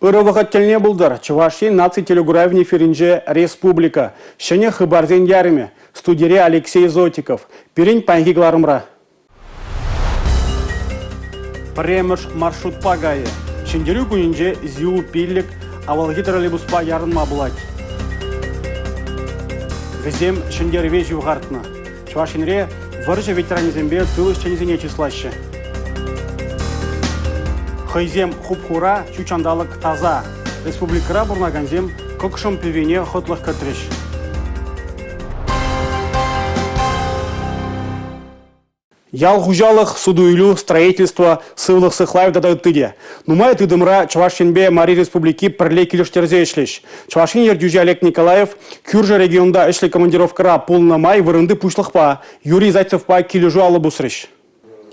Ырӑ вӑхӑт тӗлне пултӑр. Чӑваш Ен наци телекуравӗн эфирӗнче «Республика. Ҫӗнӗ хыпарсен ярӑмӗ». Студире Алексей Зотиков. Пирӗн паянхи кӑларӑмра. Пӗрремӗш маршрутпа кайӗ. Ҫӗнтерӳ кунӗнче ЗИУ-5 авалхи троллейбуспа ярӑнма пулать. Вӗсем ҫӗнтерӗве ҫывхартнӑ. Чӑваш Енре вӑрҫӑ ветеранӗсемпе тыл ӗҫченӗсене чыслаҫҫӗ. Хӑйсем хуп-хура, ҫут ҫанталӑк таса. Республикӑра пурӑнакансем кӑкшӑм пӗвене хӑтлӑх кӗртрӗҫ. Ял хуҫалӑх, суту-илӳ, строительство, сывлӑх сыхлавӗ тата ытти те. Нумай тытӑмра Чӑваш Енпе Мари Республики пӗрле килӗштерсе ӗҫлӗҫ. Чӑваш Ен ертӳҫи Олег Николаев кӳршӗ регионта ӗҫлӗ командировкӑра пулнӑ май вырӑнти пуҫлӑхпа Юрий Зайцевпа килӗшӳ алӑ пусрӗҫ.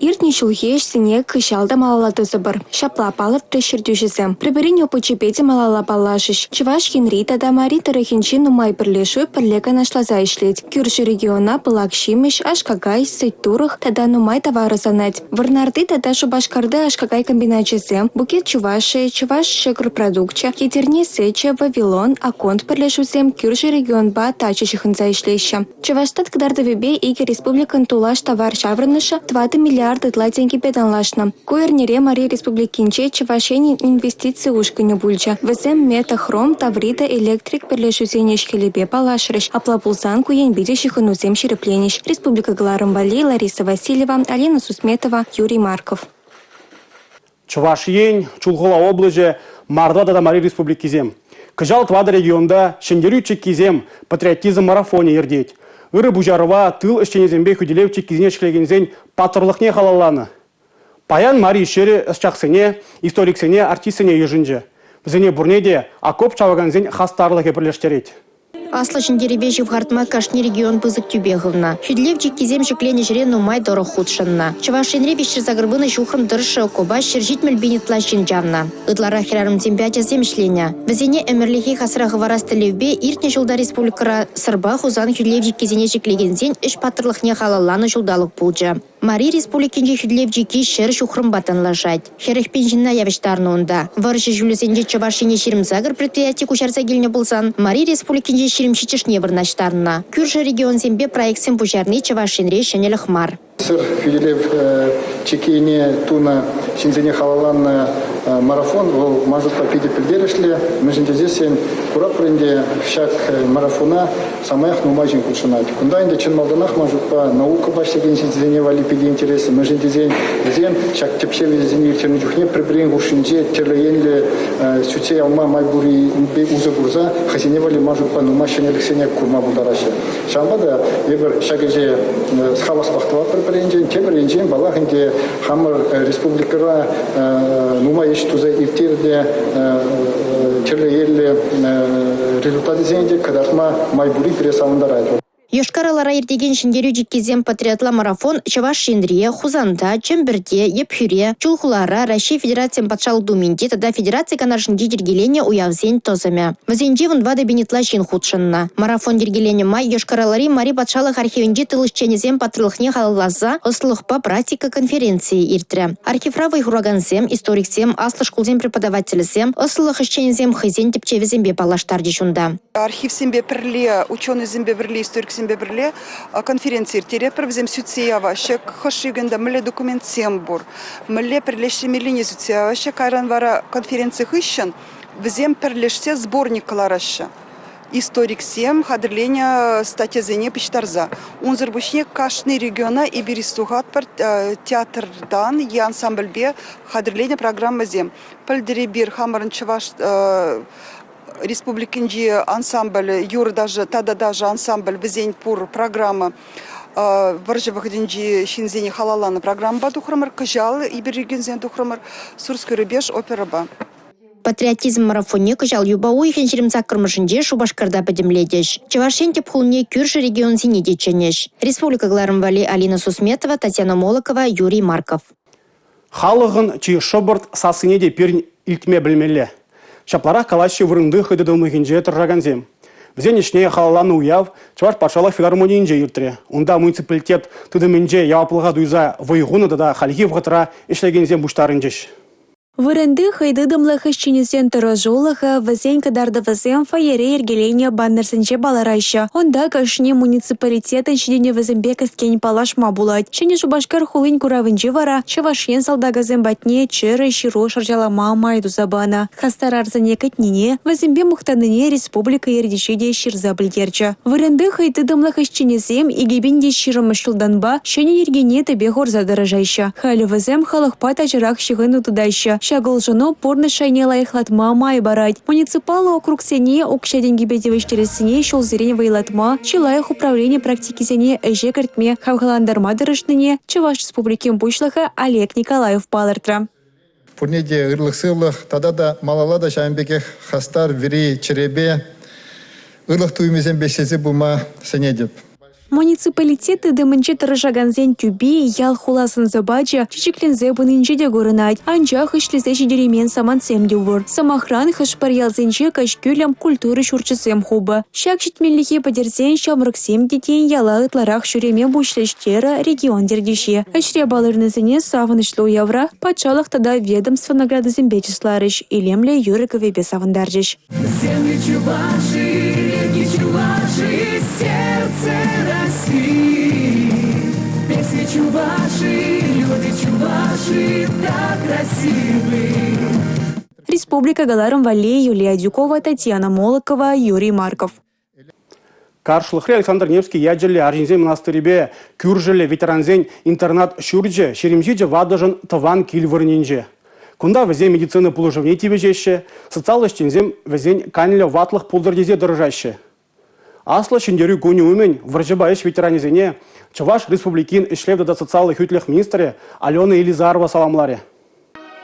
Иртнӗ ҫулхи ӗҫсене кӑҫал та малалла тӑсӑпӑр. Ҫапла палӑртрӗҫ ертӳҫӗсем. Пӗр-пӗрин опычӗпе те малалла паллашӗҫ. Чӑваш Енри тата Мари тӑрӑхӗнчи нумай пӗрлешӳ пӗрле канашласа ӗҫлет. Кӳршӗ региона пылак ҫимӗҫ, аш-какай, сӗт-турӑх тата нумай тавар ӑсанать. Вӑрнарти тата Шупашкарти аш-какай комбиначӗсем, Букет Чувашии, Чӑваш ҫӑкӑр продукчӗ, Етӗрне сӗчӗ, Вавилон, Акконд пӗрлешӳсем кӳршӗ регионпа тачӑ ҫыхӑнса ӗҫлеҫҫӗ. Чӑвашстат кӑтартӑвӗпе икӗ республикӑн тулаш тавар ҫаврӑнӑшӗ 4 миллиард ытла тенкӗпе танлашнӑ. Ку эрнере Мари Республикинче Чӑваш Енӗн инвестици ушкӑнӗ пулчӗ. Вӗсем «Метахром», «Таврида», «Электрик» пӗрлешӳсен ӗҫ-хӗлӗпе паллашрӗҫ. Апла пулсан ку енпе те ҫыхӑнусем ҫирӗпленӗҫ. Республика кӑларӑм валли Лариса Васильева, Алина Сусметова, Юрий Марков. Чӑваш Ен, Чулхула облаҫӗ, Мордва тата Мари республикисем. Кӑҫал тӑватӑ регионта Ҫӗнтерӳ чиккисем патриотизм марафонӗ иртет. Ырӑ пуҫарӑва тыл ӗҫченӗсемпе хӳтӗлев чиккисене ҫӗклекенсен паттӑрлӑхне халалланӑ. Паян Мари ҫӗрӗ ӑсчахсене, историксене, артистсене йышӑнчӗ. Вӗсене пурне те окоп чавакансен хастарлӑхӗ пӗрлештерет. Аслӑ Ҫӗнтерӳпе ҫывхартма кашни регион пысӑк тӳпе хывнӑ. Хӳтӗлев чиккисем ҫӗкленӗ ҫӗре нумай тӑрӑх хутшӑннӑ. Чӑваш Енре 380 ҫухрӑм тӑршшӗ окопа 170 пин ытла ҫын чавнӑ. Ытларах хӗрарӑмсемпе ачасем ӗҫленӗ. Вӗсене ӗмӗрлӗхех асра хӑварас тӗллевпе иртнӗ ҫулта республикӑра Сӑрпа Хусан хӳтӗлев чиккисене ҫӗклекенсен ӗҫ паттӑрлӑхне халалланӑ ҫулталӑк пулчӗ. Мари Республикинчи хӳтӗлев чикки 100 ҫухрӑмпа танлашать. 40 пин ҫынна явӑҫтарнӑ унта. Вӑрҫӑ ҫулӗсенче Чӑваш Ене 28 предприяти куҫарса килнӗ пулсан, Мари Республикинче 27-шне вырнаҫтарнӑ. Кӳршӗ регионсемпе проектсем пуҫарни Чӑваш Енре ҫӗнӗлӗх мар. Сӑр хӳтӗлев чиккине тунӑ ҫынсене халалланӑ марафон вӑл ман шутпа питӗ пӗлтерӗшлӗ. Мӗншӗн тесессӗн куратпӑр ӗнтӗ ҫак марафона самаях нумай ҫын хутшӑнать. Кунта ӗнтӗ чӑн малтанах ман шутпа наукӑпа ӗҫлекен ҫынсене валли питӗ интереслӗ. Мӗншӗн тесен вӗсем ҫак тӗпчев ӗҫӗсене ирттернӗ чухне пӗр-пӗрин хушшинче тӗрлӗ енлӗ сӳтсе явма май пуррипе усӑ курса хӑйсене валли ман шутпа нумай ҫӗнӗлӗхсене курма пултараҫҫӗ. Ҫавӑнпа та эпир ҫак ӗҫе хаваспах тӑватпӑр пӗр енчен, тепӗр енчен, паллах ӗнтӗ, хамӑр республикӑра нумай ӗҫ туса ирттернӗ тӗрлӗ енлӗ результатсене те кӑтартма май пурри пире савӑнтарать. Йошкар-Олара иртекен Ҫӗнтерӳ чиккисем патриотла марафон Чӑваш Енре, Хусанта, Чӗмпӗрте, Ӗпхӳре, Чулхулара, Раҫҫей Федерацийӗн Патшалӑх Думинче тата Федераци Канашӗнче йӗркеленӗ уявсен тӑсӑмӗ. Вӗсенче 14 пин ытла ҫын хутшӑннӑ. Марафон йӗркеленӗ май Йошкар-Олари Мари патшалӑх архивӗнчи тыл ӗҫченӗсен паттӑрлӑхне халалласа ӑслӑлӑхпа практика конференцийӗ иртрӗ. Архивра вӑй хуракансем, историксем, аслӑ шкулсен преподавателӗсем, ӑслӑлӑх ӗҫченӗсем хӑйсен тӗпчевӗсемпе паллаштарчӗҫ унта. Архивсемпе пӗрле, ученӑйсемпе пӗрле, историксемпе пӗрле конференци ирттеретпӗр. Вӗсем сӳтсе яваҫҫӗ, хӑш регионта мӗнле документсем пур, мӗнле пӗрлештермеллине сӳтсе яваҫҫӗ. Кайран вара конференци хыҫҫӑн Вӗсем пӗрлешсе сборник кӑлараҫҫӗ. Историксем хатӗрленӗ статьясене пуҫтарса. Унсӑр пуҫне кашни региона эпир тухатпӑр театртан е ансамбльпе хатӗрленӗ программӑсем. Пӗлтӗр эпир хамӑрӑн Чӑваш Республикинчи ансамбль юрӑ тата ташӑ ансамбль вӗсен пур программа вӑрҫӑ вӑхӑтӗнчи ҫынсене халалланӑ программӑпа тухрӑмӑр. Кӑҫал эпир регионсене тухрӑмӑр Сурский рубеж оперӑпа. Патриотизм марафонне кӑҫал юпа уйӑхӗн 28-мӗшӗнче Шупашкарта пӗтӗмлетӗҫ. Чӑваш Ен тӗп хулине кӳршӗ регионсене те чӗнӗҫ. Республика кӑларӑм валли Алина Сусметова, Татьяна Молокова, Юрий Марков. Халӑхӑн чи шӑпӑрт сассине те пирӗн илтме пӗлмелле. Ҫапларах калаҫҫӗ вырӑнти хӑйтытӑмлӑхӗнче тӑрӑшакансем. Вӗсен ӗҫне халалланӑ уяв Чӑваш патшалӑх филармонийӗнче иртрӗ. Унта муниципалитет тытӑмӗнче яваплӑха туйса вӑй хунӑ тата хальхи вӑхӑтра ӗҫлекенсем пуҫтарӑнчӗҫ. Вырӑнти хӑй тытӑмлӑх ӗҫченӗсен тӑрӑшулӑхӗ, вӗсен кӑтартӑвӗсем фойере йӗркеленӗ баннерсенче палӑраҫҫӗ. Унта кашни муниципалитетӑн ҫитӗнӗвӗсемпе кӗскен паллашма пулать. Ҫӗнӗ Шупашкар хулин куравӗнче вара Чӑваш Ен салтакӗсем патне чӗрӗ ҫыру шӑрҫалама май туса панӑ. Хастар арсене кӗтнине, вӗсемпе мухтаннине республика ертӳҫи те ҫырса пӗлтерчӗ. Вырӑнти хӑй тытӑмлӑх ӗҫченӗсем 2020-мӗш ҫултанпа ҫӗнӗ йӗркене тӗпе хурса тӑрӑшаҫҫӗ. Халӗ вӗсем халӑхпа тачӑрах ҫыхӑну тытаҫҫӗ. Ҫак улшӑну пурнӑҫ шайне лайӑхлатма май парать. Муниципаллӑ округсене укҫа-тенкӗпе тивӗҫтерессине ҫулсерен вӑйлатма, чи лайӑх управлени практикисене ӗҫе кӗртме хавхалантарма тӑрӑшнине Чӑваш Республикин Пуҫлӑхӗ Олег Николаев палӑртрӗ. Пурне те ырлӑх-сывлӑх тата та малалла та ҫавӑн пекех хастар вӗри чӗрепе, ырлӑх туйӑмӗсемпе ӗҫлесе пыма сӗнетӗп. Муниципалитет тытӑмӗнче тӑрӑшакансен тӳпи ял-хула сӑн-сӑпачӗ чечекленсе пынинче те курӑнать. Анчах ӗҫлесе ҫитереймен самантсем те пур. Сӑмахран, хӑш-пӗр ялсенче каҫ кӳлӗм культура ҫурчӗсем хупӑ. Ҫак ҫитменлӗхе пӗтерсен ҫамрӑксем те тен яла ытларах ҫӳреме пуҫлӗҫ терӗ регион ертӳҫи. Ӗҫре палӑрнисене савӑнӑҫлӑ уявра патшалӑх тата ведомство наградисемпе чысларӗҫ, илемлӗ юрӑ-кӗвӗпе савӑнтарчӗҫ. Земли чуваши, реки чуваши, сердце России. Песни чуваши, люди чуваши, так красивы. Республика кӑларӑм валли Юлия Адюкова, Татьяна Молокова, Юрий Марков. Каршлӑхри Александр Невский ячӗллӗ арҫынсен мӑнастирӗпе кӳршӗллӗ ветерансен интернат ҫурчӗ 27 ватӑшӑн тӑван кил вырӑнӗнче. Кунта вӗсем медицина пулӑшӑвне тивӗҫеҫҫӗ, социаллӑ ӗҫченсем вӗсен канлӗ ватлӑх пултӑр тесе тӑрӑшаҫҫӗ. Аслӑ Ҫӗнтерӳ кунӗ умӗн вӑрҫӑпа ӗҫ ветеранӗсене Чӑваш Республикин ӗҫлев тата социаллӑ хӳтлӗх министрӗ Алена Елизарова саламларӗ.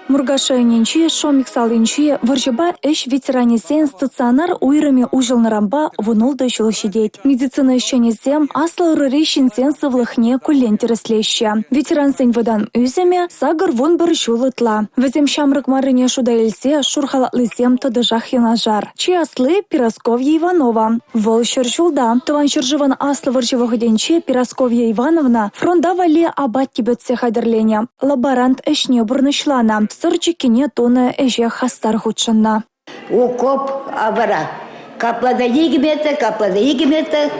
Муркаш районӗнчи Шомик салинчи вӑрҫӑпа ӗҫ ветеранӗсен стационар уйрӑмӗ уҫӑлнӑранпа 16 ҫул ҫитет. Медицина ӗҫченӗсем аслӑ ӑрури ҫынсен сывлӑхне куллен тӗрӗслеҫҫӗ. Ветерансен вӑтам ӳсӗмӗ 81 ҫул ытла. Вӗсем ҫамрӑк маррине шута илсе шур халатлисем тӑтӑшах юнашар. Чи асли – Перасковья Иванова. Вӑл 100 ҫулта. Тӑван ҫӗршывӑн Аслӑ вӑрҫи вӑхӑтӗнче Перасковья Ивановна фронта валли апат типӗтсе хатӗрленӗ, лаборант ӗҫне пурнӑҫланӑ, Сӑр чиккине тунӑ ӗҫе хастар хутшӑннӑ. Окоп вара капла та 2 метр, капла та 2 метр,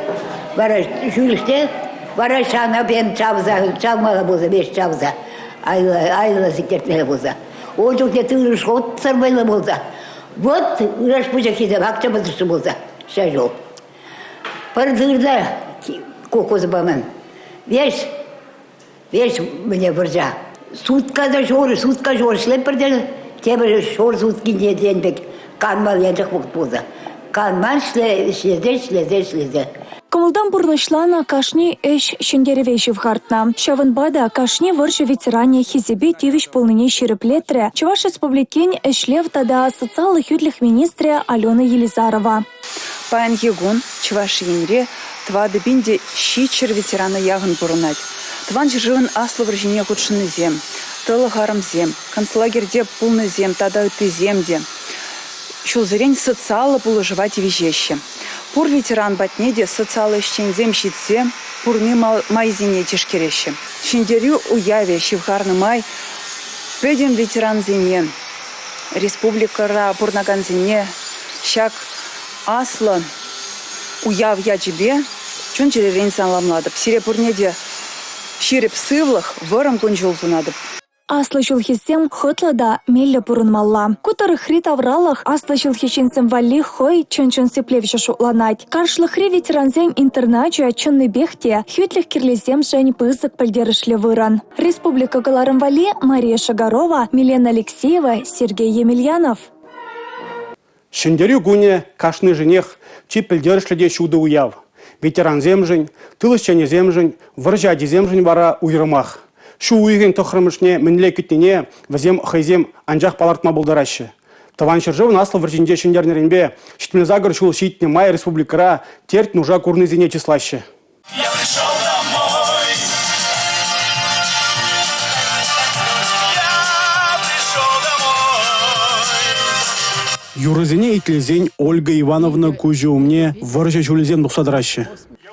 вара ҫӳлӗшне вара ҫана пен чавса, чавмалла пулса, веҫ чавса, айлӑ сиктермелле пулса. Ун чухне тырӑ шутсӑр вӑйлӑ пулса, Вот ыраш пучаххисем акча пӑтӑршшӗ пулса ҫав ҫул. Пӗр тырта колхоза паман. Весь, весь мне вӑрҫа. Сутка та ҫур, сутка ҫур ӗҫлетпӗр те, тепӗр ҫур суткинче тен пек канмал янчӑк вӑхӑт пулса. Канман ӗҫлесе, ӗҫлесе, ӗҫлесе. Кӑмӑлтан пурнӑҫланӑ кашни ӗҫ ҫӗнтерӗве ҫывхартнӑ. Ҫавӑнпа та кашни вӑрҫӑ ветеранӗ хисепе тивӗҫ пулнине ҫирӗплетрӗ Чӑваш Республикин ӗҫлев тата социаллӑ хӳтлӗх министрӗ Алена Елизарова. Паянхи кун Чӑваш Енре 4700 ветерана яхӑн пурӑнать. Тӑван ҫӗршывӑн Аслӑ вӑрҫине хутшӑннисем, тӑлӑх арӑмсем, концлагерьте пулнисем тата ыттисем те ҫулсерен социаллӑ пулӑшӑва тивӗҫеҫҫӗ. Пур ветеран патне те социаллӑ ӗҫченсем ҫитсе пурни майсене тишкереҫҫӗ. Ҫӗнтерӳ уявӗ ҫывхарнӑ май пӗтӗм ветерансене, республикӑра пурӑнакансене ҫак аслӑ уяв ячӗпе чун-чӗререн саламлатӑп. Сире пурне те ҫирӗп сывлӑх, вӑрӑм кун-ҫул сунатӑп. Аслӑ ҫулхисем хӑтлӑ та меллӗ пурӑнмалла. Ку тӑрӑхри тавралӑх аслӑ ҫулхи ҫынсем валли хӑй чӑн-чӑн сиплевҫӗ шутланать. Каршлӑхри ветерансен интерначӗ чӑннипех те хӳтлӗх кирлисемшӗн пысӑк пӗлтерӗшлӗ вырӑн. Республика кӑларӑм валли Мария Шагарова, Милена Алексеева, Сергей Емельянов. Ҫӗнтерӳ кунӗ кашнишӗнех чи пӗлтерӗшлӗ те ҫутӑ уяв. Ветерансемшӗн, тыл ӗҫченӗсемшӗн, вӑрҫӑ ачисемшӗн вара уйрӑмах. Ҫу уйӑхӗн тӑххӑрмӗшне мӗнле кӗтнине вӗсем хӑйсем анчах палӑртма пултараҫҫӗ. Тӑван ҫӗршывӑн Аслӑ вӑрҫинче ҫӗнтернӗренпе 78 ҫул ҫитнӗ май республикӑра терт-нуша курнисене чыслаҫҫӗ. Я пришел домой. Я пришел домой. Юрӑсене итлесен Ольга Ивановна куҫӗ умне вӑрҫӑ ҫулӗсем тухса тӑраҫҫӗ.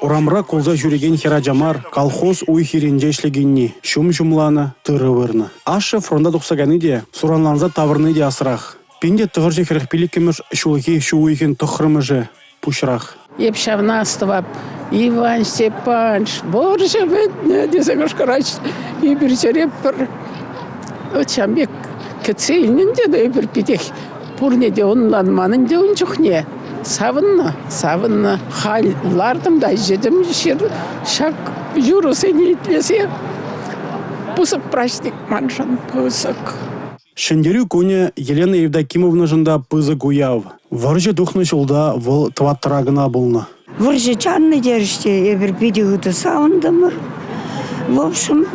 Урамра кулса ҫӳрекен хӗрача мар, колхоз уй-хирӗнче ӗҫлекенни. Ҫум ҫумланӑ, тырӑ вырнӑ. Ашшӗ фронта тухса кайни те, суранланса таврӑнни те асрах. 1945-мӗш ҫулхи ҫу уйӑхӗн 9-мӗшӗ пуҫрах. Эп ҫавна астӑвап. Иван Степанович, вӑрҫӑ пӗтнӗ тесе кӑшкӑраҫ. Эпир чӗре пӗр ҫавӑн пек кӗтсе илнӗ ӗнтӗ эпир питех пурне те ӑнланман ӗнтӗ ун чухне. Савӑннӑ, савӑннӑ. Халь лартӑм та йӗтӗм ҫак юрӑсене итлесе. Пысӑк праҫник маншӑн, пысӑк. Ҫӗнтерӳ кунӗ Елена Евдокимовнӑшӑн та пысӑк уяв. Вӑрҫӑ тухнӑ ҫулта вӑл тӑваттӑра кӑна пулнӑ. Вӑрҫӑ чарнӑ терӗҫ те эпир питӗ хытӑ савӑнтӑмӑр. В общем,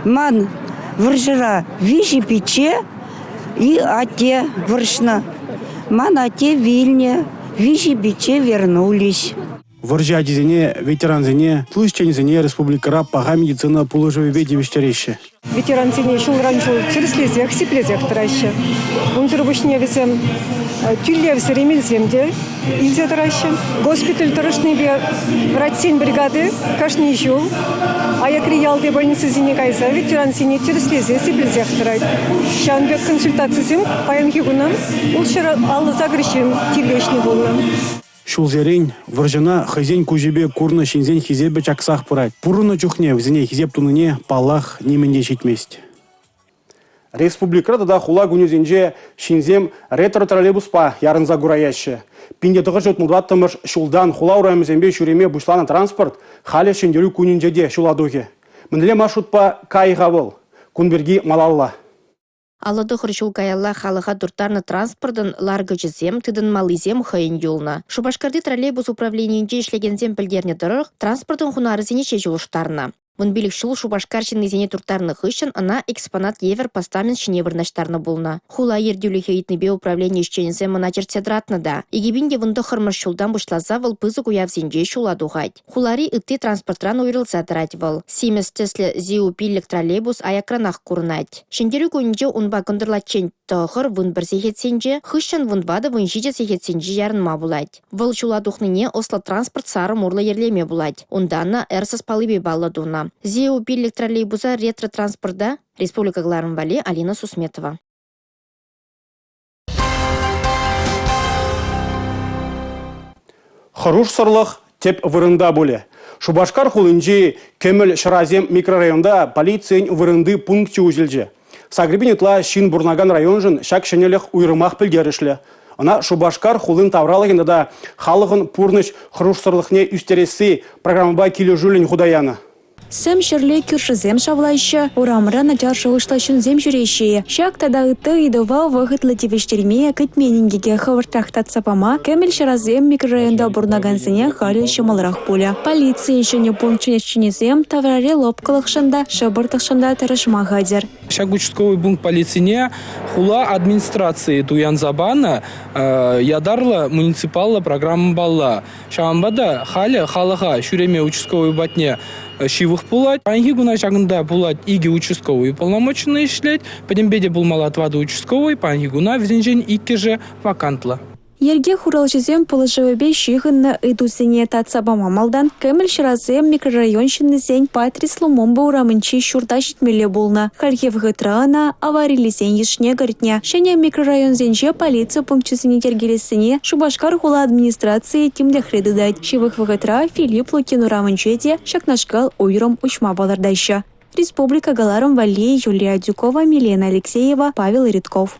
ман вӑрҫӑра виҫӗ пичче и атте вӑрҫнӑ. Ман атте вилнӗ, виҫӗ пичче вернулись. Вӑрҫӑ ачисене, ветерансене, тыл ӗҫченӗсене республикӑра паха медицина пулӑшӑвӗпе тивӗҫтереҫҫӗ. Ветерансене ҫулран-ҫул тӗрӗслесех, сиплесех тӑраҫҫӗ. Унсӑр пуҫне вӗсем тӳлевсӗр эмелсем те илсе тӑраҫҫӗ. Госпиталь тӑрӑшнипе врачсен бригади кашни ҫул аякри ялти больницӑсене кайса ветерансене тӗрӗслесе, сиплесех тӑрать. Ҫавӑн пек консультацисем паянхи куна 658 ҫын тивӗҫнӗ пулнӑ. Ҫулсерен вӑрҫӑна хӑйсен куҫӗпе курнӑ ҫынсен хисепӗ чаксах пырать. Пурӑннӑ чухне вӗсене хисеп тунине, паллах, нимӗн те ҫитмест. Республикӑра тата хула кунӗсенче ҫынсем ретро-троллейбуспа ярӑнса кураяҫҫӗ. 1964-мӗш ҫултан хула урамӗсемпе ҫӳреме пуҫланӑ транспорт халӗ Ҫӗнтерӳ кунӗнче те ҫула тухӗ. Мӗнле маршрутпа кайӗ-ха вӑл? Кун пирки малалла. 59 ҫул каялла халӑха турттарнӑ транспортӑн ларкӑчӗсем, тытӑнмаллисем хӑйӗн юлнӑ. Шупашкарти троллейбус управленийӗнче ӗҫлекенсем пӗлтернӗ тӑрӑх, транспортӑн хунарӗсене ҫеҫ улӑштарнӑ. 15 ҫул Шупашкар ҫыннисене турттарнӑ хыҫҫӑн ӑна экспонат евӗр постамент ҫине вырнаҫтарнӑ пулнӑ. Хула ертӳлӗхӗ ыйтнипе управлени ӗҫченӗсем ӑна чӗртсе тӑратнӑ та. 2019 ҫултан пуҫласа вӑл пысӑк уявсенче ҫула тухать. Хулари ытти транспортран уйрӑлса тӑрать вӑл. Симӗс тӗслӗ ЗИУ-5 троллейбус аякранах курӑнать. Ҫӗнтерӳ кунӗнче унпа кӑнтӑрлаччен 9, 11 сехетсенче, хыҫҫӑн 14, 17 сехетсенче ярӑнма пулать. Вӑл ҫула тухнине ӑслӑ транспорт сарӑм урлӑ йӗрлеме пулать. Унта ӑна Р саспаллипе паллӑ тунӑ. ЗИУ-5 троллейбуса ретро-транспорта республика кӑларӑм валли Алина Сусметова. Хӑрушсӑрлӑх тӗп вырӑнта пулӗ. Шупашкар хулинчи Кӗмӗл ҫӑрасем микрорайонта полицин вырӑнти пункчӗ уҫӑлчӗ. Сакӑр ытла ҫын пурӑнакан районшӑн ҫак ҫӗнӗлӗх уйрӑмах пӗлтерӗшлӗ. Ӑна Шупашкар хулин тавралӑхӗн тата халӑхӑн пурнӑҫ хӑрушсӑрлӑхне ӳстересси программӑпа килӗшӳллӗн хута янӑ. Сӗм ҫӗрле кӳршӗсем шавлаҫҫӗ, урамра начар шухӑшлӑ ҫынсем ҫӳреҫҫӗ-и? Ҫак тата ытти ыйтӑва вӑхӑтлӑ тивӗҫтерме, кӗтмен инкеке хӑвӑртрах татса пама кӗмӗл ҫӑрасем микрорайонта пурӑнакансене халӗ ҫӑмӑлрах пулӗ. Полицин ҫӗнӗ пункчӗн ӗҫченӗсем таврари лӑпкӑлӑхшӑн та, шӑпӑртлӑхшӑн та тӑрӑшма хатӗр. Ҫак участковӑй пункт полицине хула администрацийӗ туянса панӑ ятарлӑ муниципаллӑ программӑпалла. Ҫавӑнпа та халӗ халӑха ҫӳреме участковӑй патне ҫывӑх пулать. Паянхи куна ҫакӑнта пулать икӗ участковӑй уполномоченнӑй ӗҫлет. Пӗтӗмпе те пулмалла тӑватӑ участковӑй, паянхи куна вӗсенчен иккӗшӗ вакантлӑ. Йӗрке хуралҫисен пулӑшӑвӗпе ҫыхӑннӑ ыйтусене татса пама малтан Кӗмӗл ҫӑрасем микрорайон ҫыннисен Патрис Лумумба урамӗнчи ҫурта ҫитмелле пулнӑ. Хальхи вӑхӑтра ӑна авариллисен йышне кӗртнӗ. Ҫӗнӗ микрорайонсенче полици пункчӗсене йӗркелессине Шупашкар хула администрацийӗ тимлӗхре тытать. Ҫывӑх вӑхӑтра Филипп Лукин урамӗнче те ҫакнашкал уйрӑм уҫма палӑртаҫҫӗ. Республика кӑларӑм валли Юлия Адюкова, Милена Алексеева, Павел Ритков.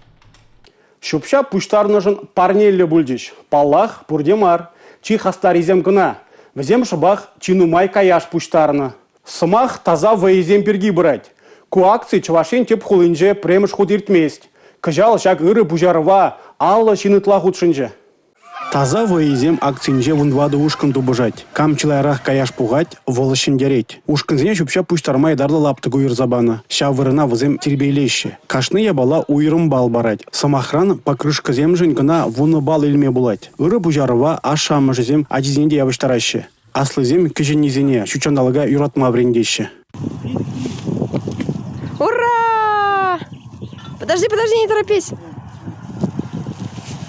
Ҫӳп-ҫап пуҫтарнӑшӑн парнеллӗ пулчӗҫ. Паллах, пурте мар. Чи хастаррисем кӑна. Вӗсем шӑпах чи нумай каяш пуҫтарнӑ. Сӑмах таса вӑйӑсем пирки пырать. Ку акци Чӑваш Ен тӗп хулинче пӗрремӗш хут иртмест. Кӑҫал ҫак ырӑ пуҫарӑва 50 ҫын ытла хутшӑнчӗ. Таса вӑйӑсем акцинче 14 ушкӑн тупӑшать. Кам чылайрах каяш пухать, вӑл ҫӗнтерет. Ушкӑнсене ҫӳп-ҫап пуҫтарма ятарлӑ лаптӑк уйӑрса панӑ. Ҫав вырӑна вӗсем тирпейлеҫҫӗ. Кашни япала уйрӑм балл парать. Сӑмахран, покрышкӑсемшӗн кӑна 10 балл илме пулать. Ырӑ пуҫарӑва ашшӗ-амӑшӗсем ачисене те явӑҫтараҫҫӗ. Аслисем кӗҫӗннисене ҫут ҫанталӑка юратма вӗрентеҫҫӗ. Ура! Подожди, подожди, не торопись.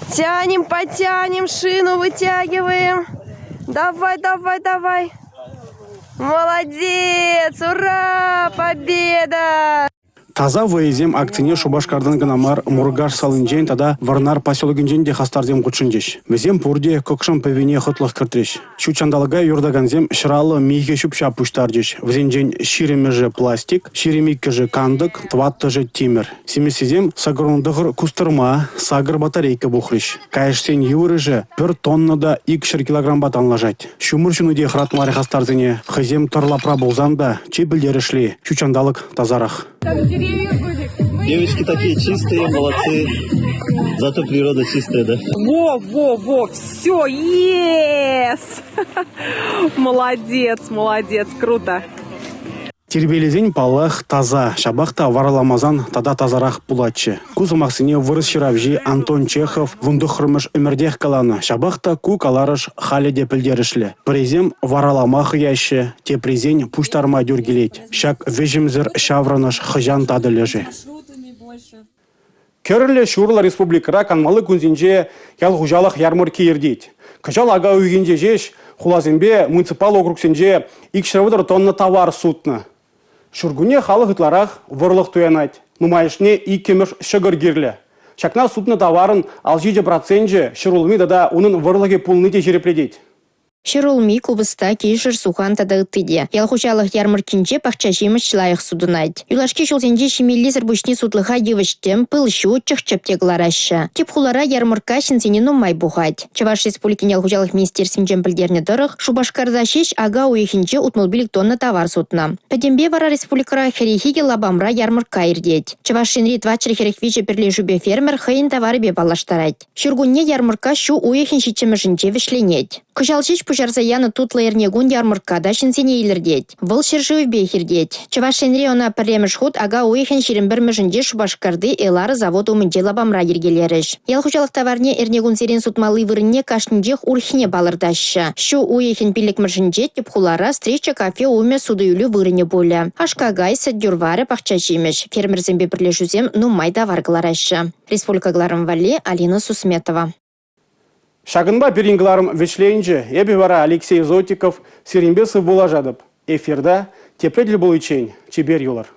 Тянем, потянем, шину вытягиваем. Давай, давай, давай. Молодец! Ура! Победа! Таса вӑйӑсем акцине Шупашкартан кӑна мар, Муркаш салинчен тата Вӑрнар поселокӗнчен те хастарсем хутшӑнчӗҫ. Вӗсем пурте Кӑкшӑм пӗвине хӑтлӑх кӗртрӗҫ. Ҫут ҫанталӑка юратакансем 150 михӗ ҫӳп-ҫап пуҫтарчӗҫ. Вӗсенчен 20-шӗ пластик, 22-шӗ кантӑк, 4-шӗ тимӗр. Симӗссисем 89 кустӑрма, 8 батарейка пухрӗҫ. Каяшсен йывӑрӑшӗ пӗр тонна та 200 килогрампа танлашать. Ҫумӑр ҫуни те хӑратмарӗ хастарсене. Хӑйсем тӑр лапра пулсан та чи пӗлтерӗшли – ҫут ҫанталӑк тасарах. Девочки такие чистые, молодцы. Зато природа чистая, да? Во, во, во, все, yes! Молодец, молодец, круто. Тирпейлесен, паллах, таса, ҫапах та вараламасан тата тасарах пулатчӗ. Ку сӑмахсене вырӑс ҫыравҫи Антон Чехов 19-мӗш ӗмӗртех каланӑ. Ҫапах та ку каларӑш халӗ те пӗлтерӗшлӗ. Пӗрисем варалама хӑяҫҫӗ, теприсен пуҫтарма тӳр килет. Ҫак вӗҫӗмсӗр ҫаврӑнӑш хӑҫан татӑлӗ-ши? Кӗрлӗ ҫурлӑ республикӑра канмалли кунсенче ял хуҫалӑх ярмӑркки иртет. Кӑҫал ака уйӑхӗнче ҫеҫ хуласемпе муниципаллӑ округсенче 230 тонна тавар сутнӑ. Ҫуркунне халӑх ытларах вӑрлӑх туянать. Нумайӑшне иккӗмӗш ҫӑкӑр кирлӗ. Ҫакна сутнӑ таварӑн 57 проценчӗ ҫӗрулми тата унӑн вӑрлӑхӗ пулни те ҫирӗплетет. Ҫӗрулми, купӑста, кишӗр, сухан тата ытти те. Ял хуҫалӑх ярмӑрккинче пахча ҫимӗҫ лайӑх сутӑнать. Юлашки ҫулсенче ҫимеллисӗр пуҫне сутлӑха йывӑҫ-тӗм, пыл-ҫу, чӑх-чӗп те кӑлараҫҫӗ. Тӗп хулара ярмӑркка ҫынсене нумай пухать. Чӑваш Республикин ял хуҫалӑх министерствинчен пӗлтернӗ тӑрӑх, Шупашкарта ҫеҫ ака уйӑхӗнче 65 тонна тавар сутнӑ. Пӗтӗмпе вара республикӑра 42 лапамра ярмӑркка иртет. Чӑваш Енри 443 пӗрлешӳпе фермер хӑйӗн таварӗпе паллаштарать. Ҫуркунне ярмӑркка ҫу уйӑхӗн ҫиччӗмӗшӗнче вӗҫленет. Кӑҫал ҫеҫ пуҫарса янӑ тутлӑ эрнекун ярмӑркка та ҫынсене илӗртет. Вӑл ҫӗршывӗпех иртет. Чӑваш Енре ӑна пӗрремӗш хут ака уйӑхӗн 21-мӗшӗнче Шупашкарти «Элара» завод умӗнчи лапамра йӗркелерӗҫ. Ял хуҫалӑх таварне эрнекунсерен сутмалли вырӑнне кашнинчех урӑххине палӑртаҫҫӗ. Ҫу уйӑхӗн пиллӗкмӗшӗнче тӗп хулара «Встреча» кафе умӗ суту-илӳ вырӑнӗ пулӗ. Аш-какай, сӗт юр-варӗ, пахча ҫимӗҫ. Фермерсемпе пӗрлешӳсем нумай тавар кӑлараҫҫӗ. Республика кӑларӑм валли Алина Сусметова. Ҫакӑнпа пирӗн кӑларӑм вӗҫленчӗ. Эпӗ вара Алексей Зотиков сирӗнпе сывпуллашатӑп. Эфирта тепре тӗл пуличчен чипер юлӑр.